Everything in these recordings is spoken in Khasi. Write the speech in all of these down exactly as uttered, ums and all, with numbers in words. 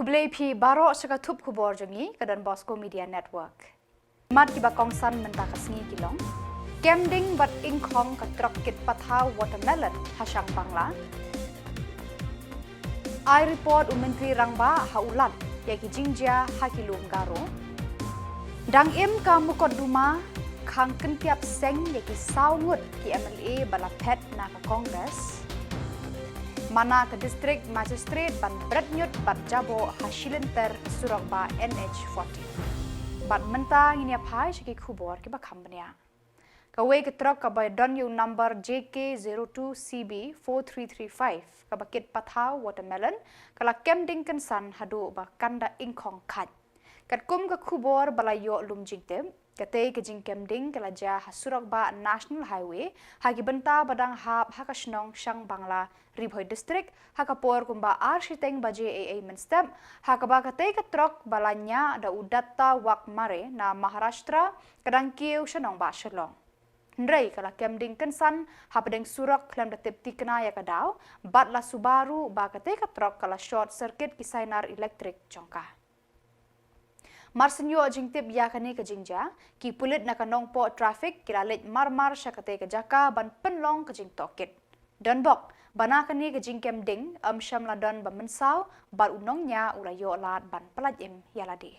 Plie phi baroh sha ka thup khubor jong ngi ka Don Bosco Media Network. Mat kiba kongsan mynta ka sngi ki long: Kem ding bad ingkhong ka trok kit pathaw watermelon ha Shang Bangla. Ai report u Myntri Rangbah ha u Lat ïa ki jingjia ha ki lum Garo. Dang im ka Mukotduma, khang kyntiap seng ïa ki saw ngut ki M L A ba la phet na ka Congress. Mana ka District Magistrate ban bret ñiut bad jaboh ha shilynter surok bah N H forty. Bad mynta ngin ïa phai sha ki khubor kiba kham bniah. Kawei ka trok kaba don ïa u number J K zero two C B four three three five kaba kit pathaw watermelon ka la kem ding kynsan haduh ba kan da ingkhong khat. Katkum ka khubor ba la ïoh lum jingtip, katei ka jingkem ding ka la jia ha surok bah National Highway, ha ki bynta ba dang hap ha ka shnong Shang Bangla, Ri Bhoi District, ha ka por kumba ar shiteng baje ei ei mynstep, ha kaba katei ka trok ba la ñiah da u Datta Wagmare na Maharashtra ka dang kiew sha nongbah Shillong. Hynrei ka la kem ding kynsan hapdeng surok khlem da tip thikna ïa ka daw, bad la suba ruh ba katei ka trok ka la short circuit ki sainar elektrik jong ka. Mar shen ïoh jingtip ïa kane ka jingjia, ki pulit na ka Nongpoh Traffic ki la leit mar mar sha katei ka jaka ban pynlong ka jingtohkit. Donbok ba na kane ka jingkem ding ym shym la don ba mynsaw, bad u nongñiah u la ïoh lad ban pyllait im ïa lade.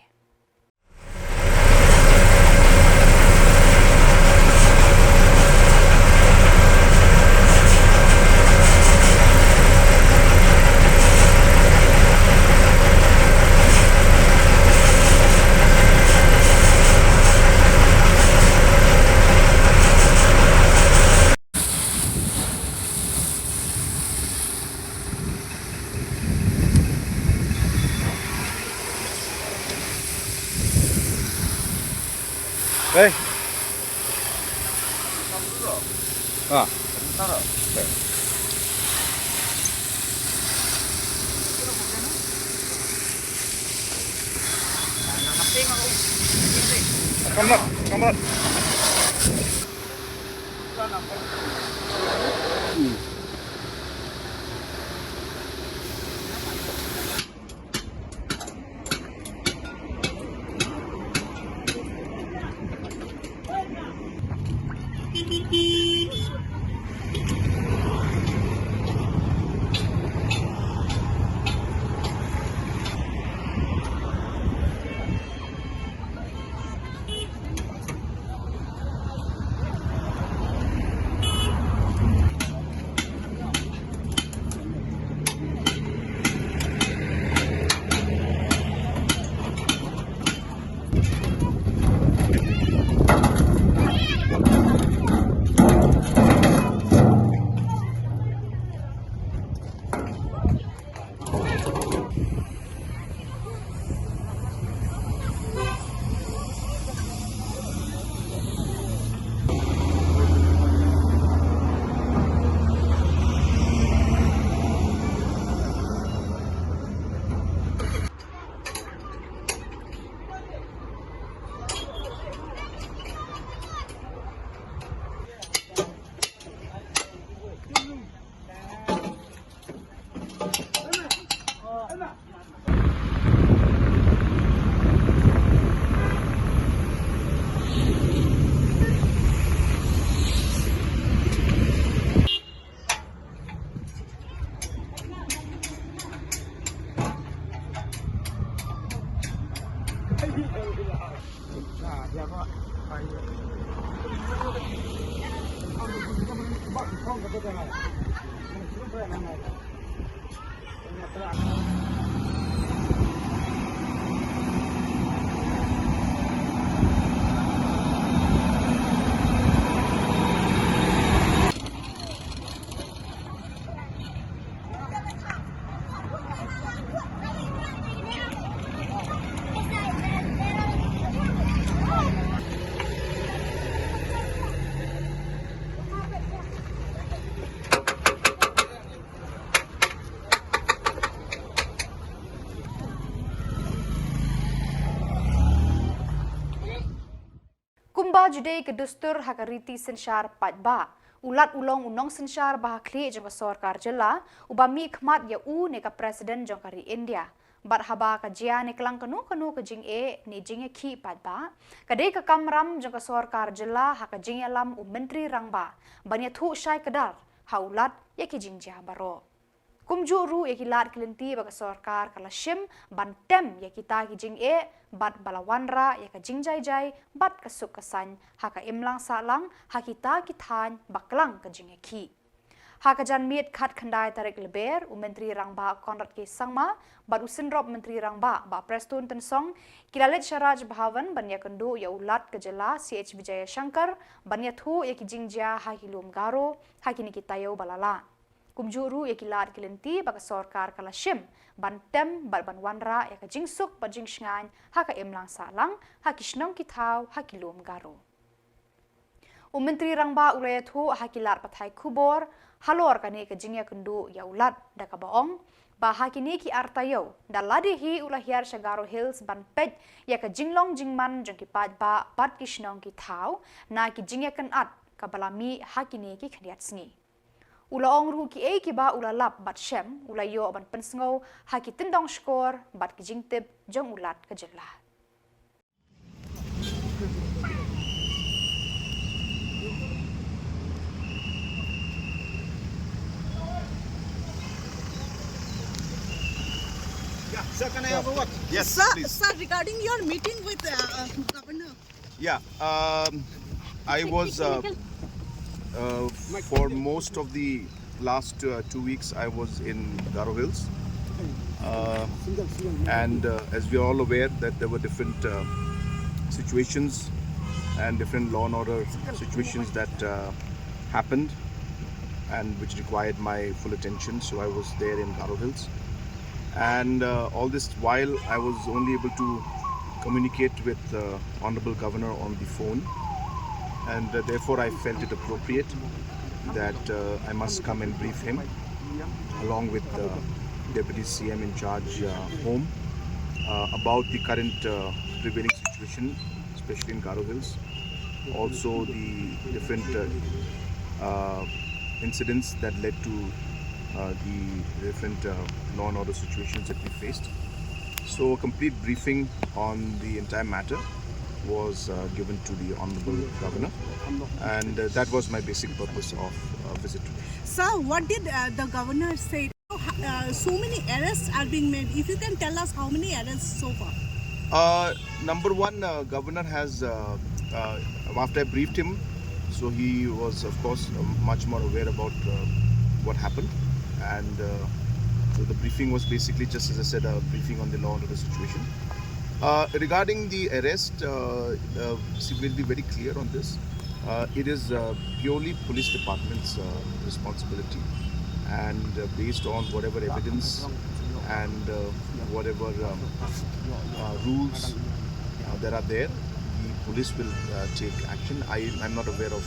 Hey. Ah. Come on, come on. Kumba ju dei ka dustur ha ka riti synshar paidbah, u Lat u long u nongsynshar ba ha khlieh jong ka sorkar jylla, uba mihkhmat ïa u ne ka President jong ka ri India. Bad haba ka jia ne klang kano kano ka jingeh ne jingïakhih paidbah, ka dei ka kamram jong ka sorkar jylla ha ka jingïalam u Myntri Rangbah ban ïathuh shai kdar ha u Lat ïa ki jingjia baroh. Kumjuh ruh ïa ki lad ki lynti ba ka sorkar ka la shim ban tem ïa kita ki jingeh bad ba la wanrah ïa ka jingjaijai bad ka suk ka saiñ ha ka imlang sahlang ha kita ki thaiñ ba klang ka jingïakhih. Ha ka janmiet khatkhyndai tarik Lber, u Myntri Rangbah Conrad K Sangma bad u Synrop Myntri Rangbah Bah Prestone Tynsong ki la leit sha Raj Bhavan ban ïakynduh ïa u Lat ka jylla C H Vijayashankar ban ïathuh ïa ki jingjia ha ki lum Garo ha kine ki taïew ba la lah. Kumjuh ruh ïa ki lad ki lynti ba ka sorkar ka la shim ban tem bad ban wanrah ïa ka jingsuk bad jingshngaiñ ha ka imlang sahlang ha ki shnong ki thaw ha ki lum Garo. U Myntri Rangbah u la ïathuh ha ki lad pathai khubor halor kane ka jingïakynduh ïa u Lat da kaba ong ba ha kine ki ar taïew da lade hi u la hiar sha Garo Hills ban peit ïa ka jinglong jingman jong ki paidbah bad ki shnong ki thaw na ki jingïakynad kaba la mih ha kine ki khyndiat sngi. U la ong ruh kiei kiba u la lap bad shem u la ïoh ban pynsngew ha ki tyndong shkor bad ki jingtip jong u Lat ka jylla. Yeah, sir, can I have a word? Yes, Sir, please. Sir, regarding your meeting with uh, Governor. Yeah, um, I was uh, uh, for most of the last uh, two weeks. I was in Garo Hills, uh, and uh, as we are all aware that there were different uh, situations and different law and order situations that uh, happened and which required my full attention. So I was there in Garo Hills. And uh, all this while, I was only able to communicate with uh, Honorable Governor on the phone, and uh, therefore I felt it appropriate that uh, I must come and brief him, along with the Deputy C M in charge, uh, Home, uh, about the current uh, prevailing situation, especially in Garo Hills. Also, the different uh, uh, incidents that led to uh, the different uh, law and order situations that we faced. So, a complete briefing on the entire matter was uh, given to the Honorable Governor, and uh, that was my basic purpose of uh, visit today. Sir, what did uh, the governor say? Uh, so many arrests are being made. If you can tell us how many arrests so far? Uh, number one, uh, governor has, uh, uh, after I briefed him, so he was, of course, uh, much more aware about uh, what happened. And uh, so the briefing was basically, just as I said, a briefing on the law and order situation. Uh, regarding the arrest, uh, uh, see, we'll be very clear on this. Uh, it is uh, purely police department's uh, responsibility, and uh, based on whatever evidence and uh, whatever um, uh, rules uh, that are there, the police will uh, take action. I am not aware of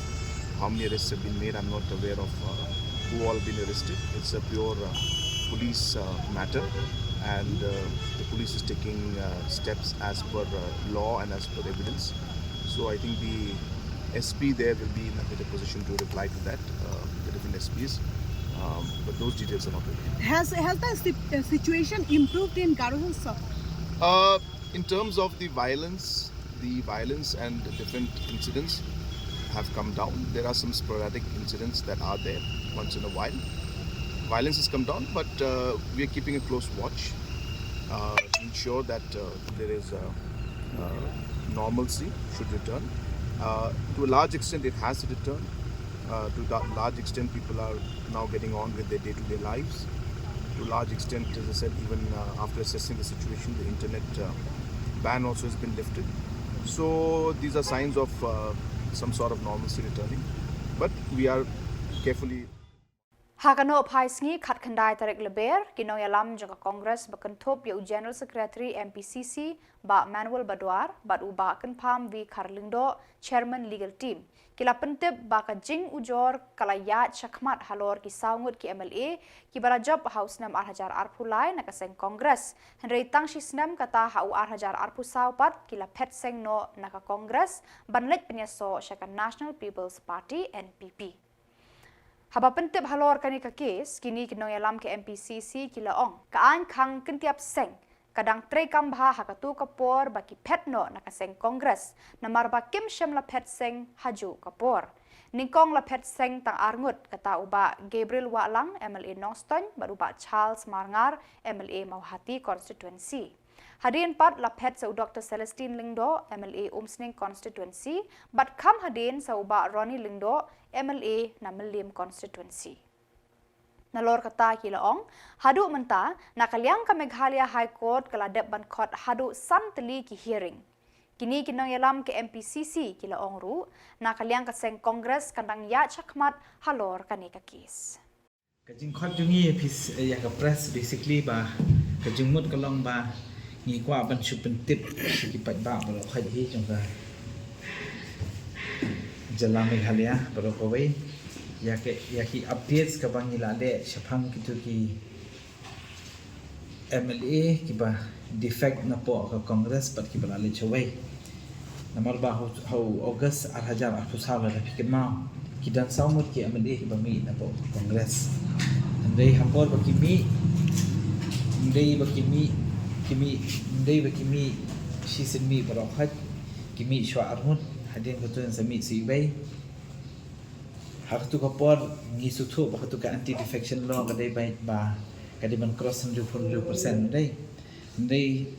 how many arrests have been made. I'm not aware of uh, who all have been arrested. It's a pure uh, police uh, matter, and uh, the police is taking uh, steps as per uh, law and as per evidence. So I think the S P there will be in a better position to reply to that, uh, the different S Ps. Um, but those details are not ready. Has has the si- uh, situation improved in Garo Hills, sir? Uh, in terms of the violence, the violence and the different incidents have come down. There are some sporadic incidents that are there once in a while. Violence has come down, but uh, we are keeping a close watch uh, to ensure that uh, there is uh, uh, normalcy should return. Uh, to a large extent, it has returned. Uh, to a large extent, people are now getting on with their day-to-day lives. To a large extent, as I said, even uh, after assessing the situation, the internet uh, ban also has been lifted. So these are signs of uh, some sort of normalcy returning. But we are carefully Ha ka nohphai sngi khatkhyndai tarik Lber, ki nongïalam jong ka Congress ba kynthup ïa u General Secretary M P C C, Bah Manuel Badwar, bad u Bah Kynpham V Kharlyngdoh, Chairman Legal Team, ki la pyntip ba ka jingujor ka la ïaid shakhmat halor ki saw ngut ki M L A kiba la jop ha u snem ar hajar arphew lai na ka seng Congress. Hynrei tang shi snem kata ha u ar hajar arphew saw pat ki la phet seng noh na ka Congress ban leit pynïasoh sha ka National People's Party, N P P. Haba pyntip halor kane ka kes, kine ki nongïalam ka M P C C ki la ong ka aiñ khang kyntiap seng ka dang treikam bha ha katu ka por ba ki phet noh na ka seng Congress, namar ba kim shym la phet seng ha juh ka por. Nyngkong la phet seng tang arngut, kata u Bah Gabriel Wahlang, M L A Nongstoiñ, bad u Bah Charles Marngar, M L A Mawhati Constituency. Hadien pat la phet sa u Doctor Celestine Lyngdoh, M L A Umsning Constituency, bad kham hadien sa u Bah Ronnie Lyngdoh, M L A na Mylliem Constituency. Nalor kata ki la ong, haduh mynta, na ka liang ka Meghalaya High Court ka la dep ban khot haduh san tylli ki hearing. Kine ki nongïalam ka M P C C ki la ong ruh, na ka liang ka seng Congress kan dang ïaid shakhmat halor kane ka kes. Ka jingkhot jong ngi ïa phi s-, ïa ka press basically ba ka jingmut ka long ba ngi kwah ban shu pyntip sha ki paidbah baroh khoit hi jong ka jylla Meghalaya baroh kawei ïa ki, ïa ki updates kaba ngi la leh shaphang kitu ki M L A kiba defect napoh ka Congress bad kiba la leit shawei. Namar ba ha u, ha u August ar hajar arphew saw lada phi kynmaw, ki don saw ngut ki M L A kiba mih napoh ka Congress. Hynrei ha por ba ki mih, hynrei ba ki mih, ki mih, hynrei ba ki mih shisien mih baroh khoit, ki mih shuwa arngut, hadien katu sa mih sa iwei. Ha katu ka por ngi sngewthuh ba katu ka anti defection law ka dei ba, ba ka dei ban cross hynriew phew hynriew percent, dei. Hynrei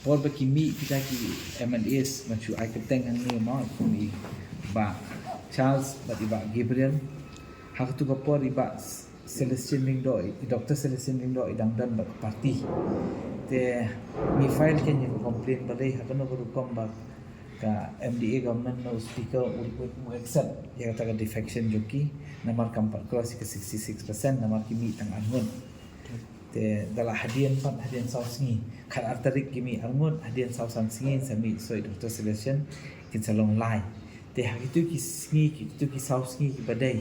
por ba ki mih kita ki M L As ban shu ai kyrteng hangne mo, kum i Bah Charles bad i Bah Gabriel. Ha katu ka por i Bah Celestine Lyngdoh, i Doctor Celestine Lyngdoh i dang don bad ka party. Te ngi file keiñ ïa ka complaint balei, ha kano ka rukom ba ka M D A government, na u speaker u, u, u accept ïa kata ka defection jong ki, namar kam pat cross ïa ka sixty-six percent, namar ki mih tang arngut. Te da la hadien pat, hadien saw sngi, khatar tarik ki mih arngut, hadien saw san sngi sa mih sa i Doctor Celestine, kin sa long lai. Te ha kitu ki sngi, kitu ki saw sngi kiba dei,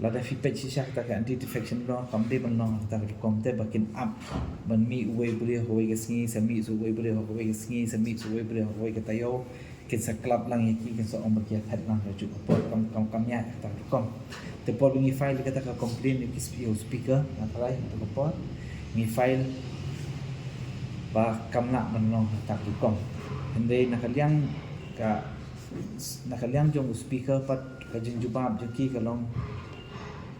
lada phi peit shisha kata ka anti defection law kam dei ban long ha kata ka rukom, te ba kin ap ban mih uwei u briew ha kawei ka sngi, sa mih sa uwei u briew ha kawei ka sngi, sa mih sa uwei u briew ha kawei ka taïew, kin sa klap lang ïa ki, kin sa ong ba ki ïa phet lang ha kajuh ka por, kam, kam, kam ïa kata ka rukom. Te por ba ngi file kata ka complaint ïa ki sp-, ïa u speaker, na ka lai kata ka por ngi file ba kam lah ban long ha kata ka rukom. Hynrei na ka liang ka, na ka liang jong u speaker pat, ka jingjubab jong ki ka long,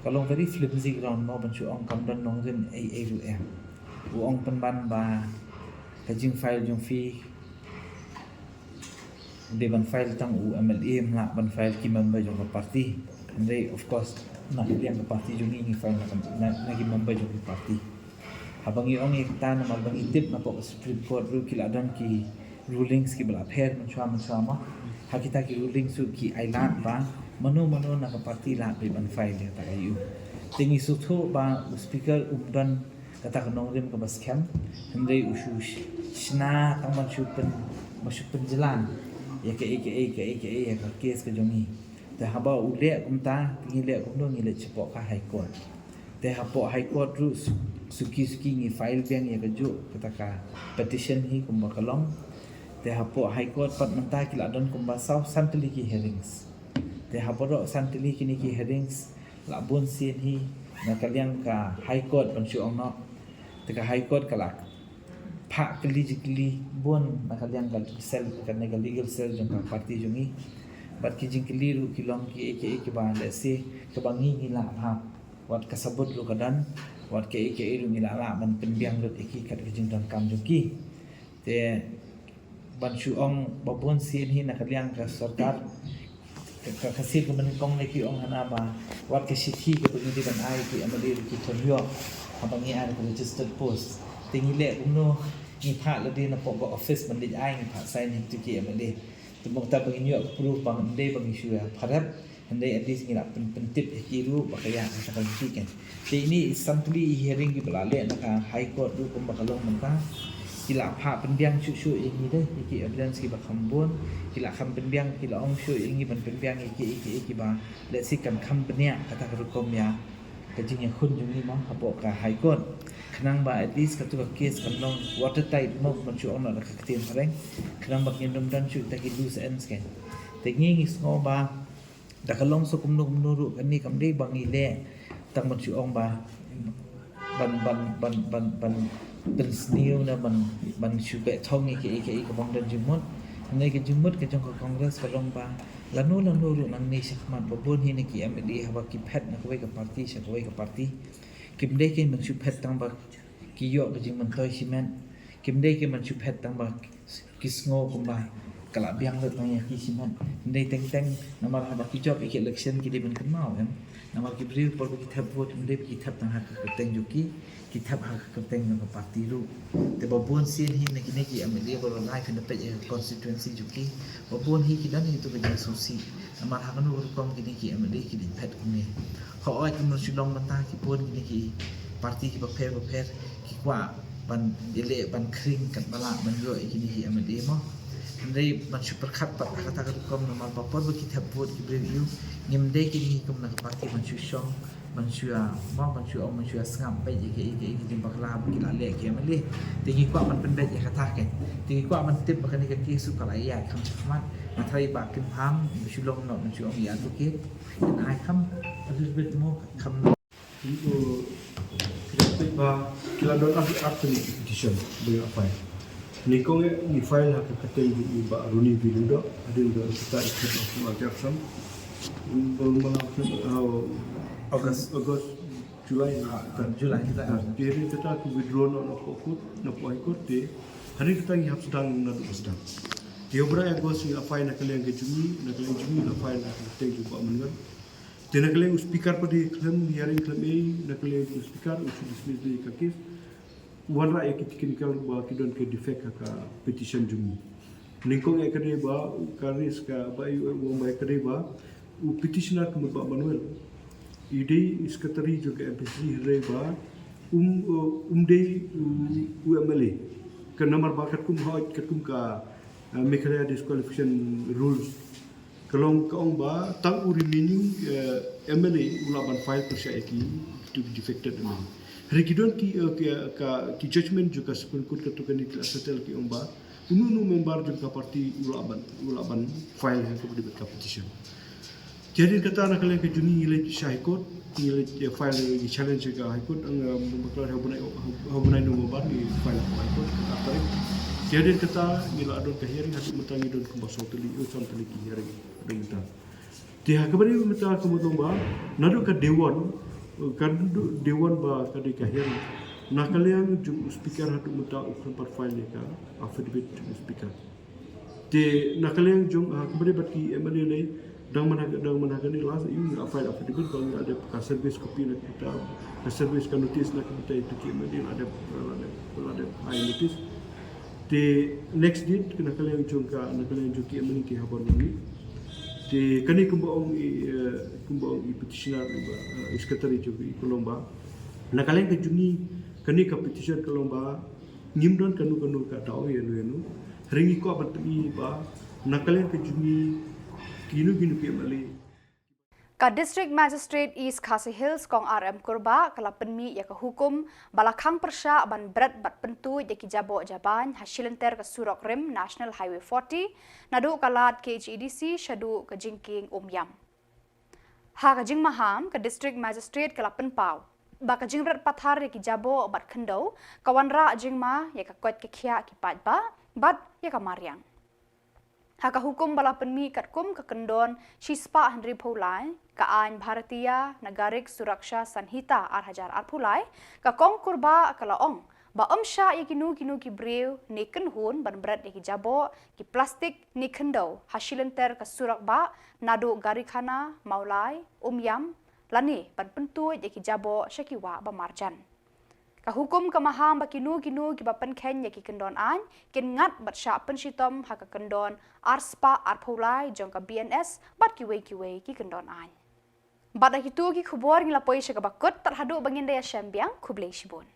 ka long very flimsy ground mo, ban shu ong kam don nongrim ei ei ruh em. U ong pynban ba ka jingfile jong phi dei ban file tang u M L A, ym lah ban file ki member jong ka party. Hynrei of course na ka liang ka party jong ngi ngi file na ka, na, na ki member jong ka party. Haba ngi ong ïa kata namar ba ngi tip napoh ka Supreme Court ruh ki la don ki rulings kiba la pher mynshuwa mynshuwa mo. Ha kita ki rulings ruh ki ai lad ba mano mano na ka party lah beit ban file ïa kata ka ïa u. Te ngi sngewthuh ba u speaker um don kata ka nongrim kaba skhem, hynrei u shu sh-, shna tang ban shu pyn, ban shu pynjlan ïa kaei kaei kaei kaei ïa ka case ka jong ngi. Te haba u leh kumta, te ngi leh kumno, ngi leit shapoh ka High Court. Te hapoh High Court ruh su-, suki suki ngi file biang ïa kajuh kata ka petition hi kumba ka long. Te hapoh High Court pat mynta ki la don kumba saw san tylli ki hearings. Te ha baroh san tylli kine ki hearings la bun sien hi na ka liang ka High Court ban shu ong noh. Te ka High Court ka la phah kylli jingkylli bun na ka liang ka cell, kane ka legal cell jong ka party jong ngi. Bad ki jingkylli ruh ki long kiei kiei kiba lehse kaba ngi ngi lah bha. Wat ka sabut ruh ka don, wat kiei kiei ruh ngi lah lah ban pynbiang lut ïa ki kat ka jingdonkam jong ki. Te ban shu ong ba bun sien hi na ka liang ka sorkar, ka, ka, ka sien ka nyngkong ne ki ong hana ba wat ka shithi kaba ngi dei ban ai ki M L A ruh ki thon ïoh haba ngi ai ka registered post. Te ngi leh kumno, ngi phah lade napoh ka office ban leit ai, ngi phah sign ïa kitu ki M L A. Te mo kata ba ngin ïoh ka proof ba ym dei ba ngi shu ïa pharep. Hynrei at least ngi la pyn, pyntip ïa ki ruh ba ka ïa kata ka lynti kan. Te ine i san tylli i hearing kiba la leh na ka High Court ruh kumba ka long mynta, ki la phah pynbiang shuh shuh ïa ngi de, ïa ki evidence kiba kham bun. Ki la kham pynbiang, ki la ong shuh ïa ngi ban pynbiang ïa ki, ïa ki, ïa kiba lehse kan kham bniah kata ka rukom ïa ka jingïakhun jong ngi mo hapoh ka High Court. Khnang ba at least katu ka case kan long watertight mo, ban shu ong na ka ktien phareng. Khnang ba ngin ym don shuh kita ki loose ends kan. Te ngi ngi sngew ba da ka long sa kumno kumno ruh kane kam dei ba ngi leh tang ban shu ong ba ban, ban, ban, ban, ban pynsniew na ban, ban shu beh thong ïa kaei kaei kaba ym don jingmut. Hynrei ka jingmut ka jong ka Congress ka long ba lano lano ruh nangne shakhmat ba bun hi na ki M L A haba ki phet na kawei ka party sha kawei ka party, kim dei kein ban shu phet tang ba ki ïoh ka jingmyntoi shimet, kim dei kein ban shu phet tang ba ki sngew kumba ka la biang lut tang ïa ki shimet. Ym dei teng teng namar haba ki jop ïa ki election ki dei ban kynmaw, em. Namar ki briew por ba ki thep vote ym dei ba ki thep tang ha ka kyrteng jong ki, ki thep ha ka kyrteng jong ka party ruh. Te ba bun sien hi na kine ki M L A ba la lai phin da peit ïa ka constituency jong ki, ba bun hi ki don hi tu ka jingsngewsih. Namar ha kano ka rukom kine ki M L A ki dei phet kumne. Hooid, kin ym shylong mynta ki bun kine ki party kiba pher ba pher ki kwah ban ïaleh ban khring katba lah ban ïoh ïa kine ki M L A mo. Hynrei ban shu pyrkhat pat ha kata ka rukom namar ba por ba ki thep vote ki briew ïa u, ngim dei kine hi kum na ka party ban shu shong, ban shu ïa, mo, ban shu ong, ban shu ïa sngap beit ïa kaei kaei ka jingbakla ba ki la leh ki M L A. Te ngi kwah ban pynbeit ïa kata kein. Te ngi kwah ban tip ba kane ka case ruh ka la ïaid kham shakhmat. Nga tharai ba kin pham ba shu long noh ban shu ong ïa advocate. Can I come a little bit more? Come. Ki, uh, ki la peit ba ki la don ar, artylli ki petition ba ngi la file. Nyngkong eh ngi file ha ka kyrteng jong i Bah Ronnie V Lyngdoh, hadien ba kata i thep ha u Arjun Sangma. Ba ma, uh, August. August, July, ah, July, July. Ah, te hadien kata ki withdraw noh na poh court, na poh High Court te. Hadien kata ngi hap sdang naduh ba sdang. Te hynrei August ngi la file na ka liang ka jong ngi, na ka liang jong ngi la file ha ka kyrteng jong Bah Manuel. Te na ka liang u speaker pat de khlem hearing khlem ei, na ka liang u speaker u shu dismiss de ka case. U wanrah ïa ki technical ba ki don ka defect ha ka petition jong ngi. Nyngkong eh ka dei ba u ka raise ka ba u ong ba ka dei ba u petitioner ka mut Bah Manuel i dei i secretary jong ka M P C C hynrei ba um, uh, um dei u, u M L A. Ka namar ba katkum hooid katkum ka, uh, Meghalaya Disqualification Rules. Ka long ka ong ba tang u remaining, eh, M L A u lah ban file pyrshah ïa ki, to be defected M L A. Hynrei ki don ki, eh, ki, ka, ki judgment jong ka Supreme Court katto katne ki la settle ki ong ba uno uno member jong ka party u lah ban, u lah ban file ha kaba ïadei bad ka petition. Te hadien kata na ka liang ka jong ngi ngi leit sha High Court, ngi leit, eh, file, ngi challenge ka High Court, ang, eh, bakla ha u bnai, ha u bnai November ngi file ha High Court, ka tarik. Te hadien kata ngi la don ka hearing, haduh mynta ngi don kumba saw tylli, eh, san tylli ki hearing. Haduh mynta. Te ha kaba ïadei mynta ka mut long ba naduh ka day one, ka naduh day one ba ka dei ka hearing, na ka liang jong u speaker haduh mynta u khlem pat file ïa ka affidavit jong u speaker. Te na ka liang jong, ha kaba ïadei bad ki M L A lei, dang man ha, dang man ha kane last ïa u ngi la file affidavit ba ngi la dep ka service copy na ka bynta, ka service ka notice na ka bynta ïa ki M L A la dep, la dep, la dep ai notice. Te next date ka na ka liang jong ka, na ka liang jong ki M L A ki hap ban meet. Te kane kumba ong i, eh, kumba ong i petitioner ba, eh, i secretary jong i ka long ba na ka liang ka jong ngi kane ka petition ka long ba ngim don kano kano ka daw ïano ïano. Hynrei ngi kwah ban pyni ba na ka liang ka jong ngi kino kino ki M L A. Ka District Magistrate East Khasi Hills Kong R M Kurbah ka la pynmih ïa ka hukum ba la khang pyrshah ban bret bad pyntuid ïa ki jaboh jabain ha shilynter ka surok rim National Highway forty naduh ka lad K H A D C shaduh ka jingkieng Umïam. Ha ka jingmaham ka District Magistrate ka la pynpaw ba ka jingbret pathar ïa ki jaboh bad khyndew ka wanrah jingma ïa ka koit ka khiah ki paidbah bad ïa ka mariang. Ha ka hukum ba la pynmih katkum ka kyndon shispah hynriewphew lai ka aiñ Bharatiya Nagarik Suraksha Sanhita ar hajar arphew lai, ka Kong Kurbah ka la ong ba ym shah ïa kino kino ki briew ne kynhun ban bret ïa ki jaboh, ki plastik ne khyndew ha shilynter ka surok bah naduh Garikhana, Mawlai, Umïam lane ban pyntuid ïa ki jaboh sha ki wah ba marjan. Ka hukum ka maham ba kino kino kiba pynkheiñ ïa ki kyndon aiñ kin ngat bad shah pynshitom ha ka kyndon arspah arphew lai jong ka B N S bad kiwei kiwei ki kyndon aiñ. Bad da kito ki khubor ngi la poi sha kaba kut, tad haduh ba ngin da ïashem biang, khublei shibun.